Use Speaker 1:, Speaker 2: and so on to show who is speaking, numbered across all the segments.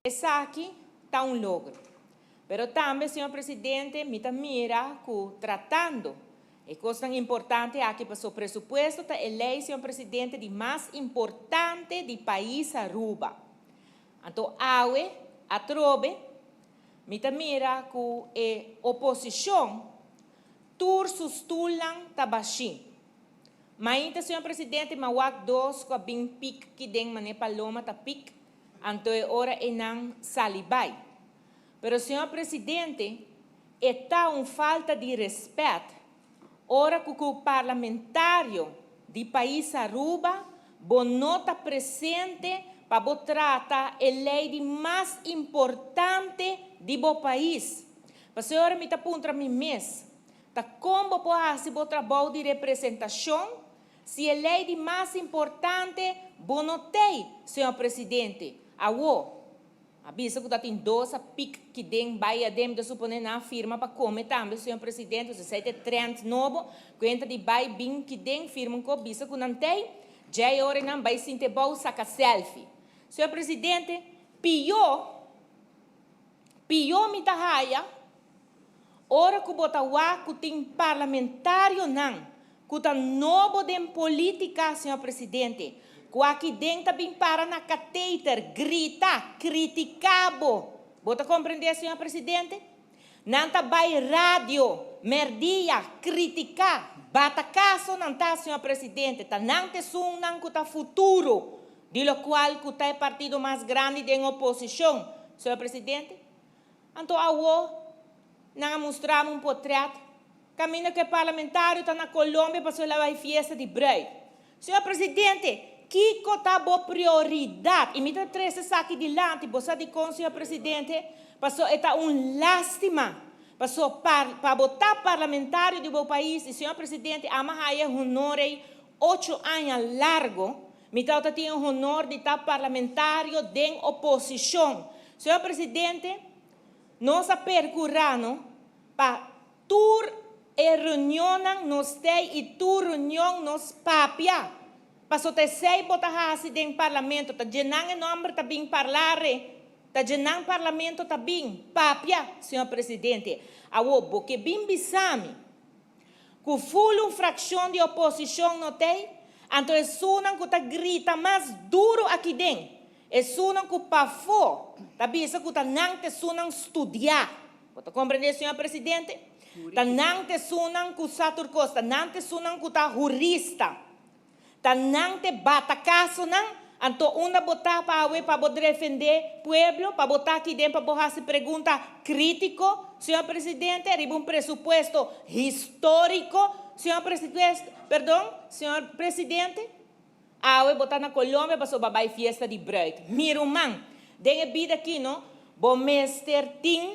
Speaker 1: Esaki ta un logro. Pero tambe, señor Presidente, mi ta mira cu tratando e cosnan importante aki paso presupuesto ta e ley, señor Presidente, di mas importante di pais Aruba. Anto awe, atrobe, mi ta mira cu e oposicion tur su stoelnan ta bashi. Mainta, señor Presidente, m'a wak dos cu a bin pik kiden mane paloma ta pik, anto e ora eynan sali bay. Pero, señor Presidente, e ta un falta di respet ora cu parlamentario di pais Aruba bo no ta presente pa bo trata e ley di mas importante di bo pais. Pasobra mi ta puntra mi mes, ta con bo por haci bo trabou di representacion si e ley di mas importante bo no tey, señor Presidente? Awo, a bisa cu ta tin dos a pik kiden bay aden, mi ta supone nan a firma pa come tambe, señor Presidente, esey ta e trend nobo, cuenta di bay bin kiden firma un cop bisa cu nan tey, djey ora nan bay sinti bou saca selfie. Señor Presidente, pio, pio mi ta haya ora cu bo ta wak cu tin parlamentarionan cu ta nobo den politica, señor Presidente, cu aki den ta bin para na kateter, grita, critica bo. Bo ta comprende, señor Presidente? Nan ta bay radio, merdia, critica, bata caso nan ta, señor Presidente, ta nan t'esunnan cu ta futuro di locual cu ta e partido mas grandi den oposicion, señor Presidente. Anto awo nan a mustra mi un potret caminda cu e parlamentario ta na Colombia pasobra el a bay fiesta di bruid. Señor Presidente, kico ta bo prioridad? Y mi ta trece esaki dilanti, bo sa dicon, señor Presidente? Pasobra e ta un lastima, pasobra par, pa bo ta parlamentario di bo pais, y señor Presidente, ama haya e honor ey ocho aña largo, mi tabata tin e honor di ta parlamentario den oposicion. Señor Presidente, nos a percura no pa tur e reunionnan nos tey y tur reunion nos papia. Paso ta esey bo ta haci den Parlamento, ta djenan e nomber ta bin parlare, ta djenan Parlamento ta bin papia, señor Presidente. Awo, bo ke bin bisa mi cu ful un fraccion di oposicion no tey, anto esunnan cu ta grita mas duro aki den, esunnan cu pafo ta bisa cu ta nan t'esunnan studia. Bo ta comprende, señor Presidente? Ta nan t'esunnan cu sa tur cos, ta nan t'esunnan cu ta hurista, ta nan t'e bata casonan, anto unda bo ta pa awe pa bo drefende pueblo, pa bo ta aki den pa bo haci pregunta critico, señor Presidente, riba un presupuesto historico, señor Presidente, perdon, señor Presidente? Awe bo ta na Colombia pasobra bo a bai fiesta di bruid. Mi ruman, den e bida aki no, bo mester tin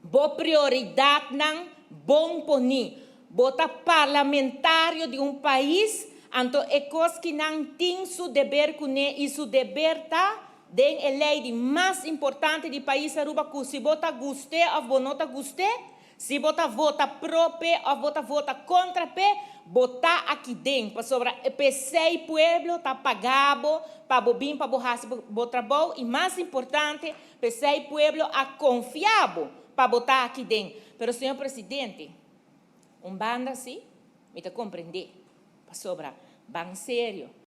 Speaker 1: bo prioridadnan bon poni. Bo ta parlamentario di un pais, anto e cos ki nan tin su deber cune y su deber ta den e ley di mas importante di pais Aruba cu si bo ta guste of bo no ta guste, Si bo ta vota pro p'e òf bo ta vota kontra p'e, bo ta aki den, pasobra p'esei pueblo ta paga bo pa bo bin pa bo hasi bo trabou i mas importante, p'esei pueblo a konfia bo pa bo ta aki den. Pero señor presidente, un banda si mi ta komprendé, pasobra ban serio.